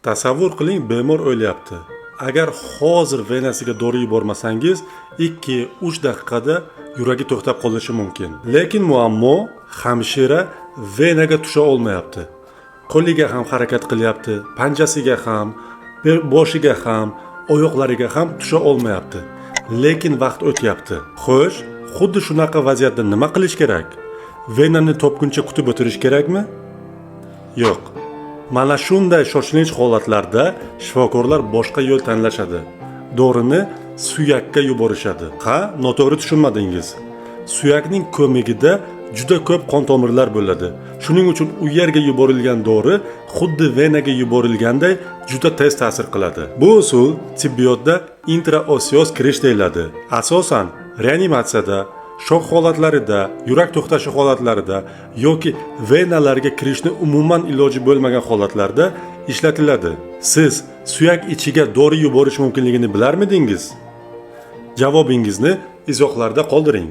Tasavvur qiling, bemor o'lyapti. Agar hozir venasiga dori yubormasangiz, 2-3 daqiqada yuragi to'xtab qolishi mumkin. Lekin muammo, hamshira venaga tusha olmayapti. Qo'liga ham harakat qilyapti, panjasiga ham, boshiga ham, oyoqlariga ham tusha olmayapti. Lekin vaqt o'tyapti. Xo'sh, xuddi shunaqa vaziyatda nima qilish kerak? Venani topguncha kutib o'tirish kerakmi? Yo'q. Mana shunday shoshilinch holatlarda shifokorlar boshqa yo'l tanlashadi. Dorini suyakka yuborishadi. Ha, noto'g'ri tushunmadingiz. Suyakning ko'migida juda ko'p qon tomirlar bo'ladi. Shuning uchun u yerga yuborilgan dori xuddi venaga yuborilganday juda tez ta'sir qiladi. Bu usul tibbiyotda intraosseoz kirish deyiladi. Asosan reanimatsiyada, shok holatlarida, yurak to'xtashi holatlarida yoki venalarga kirishni umuman iloji bo'lmagan holatlarda ishlatiladi. Siz suyak ichiga dori yuborish mumkinligini bilarmidingiz? Javobingizni izohlarda qoldiring.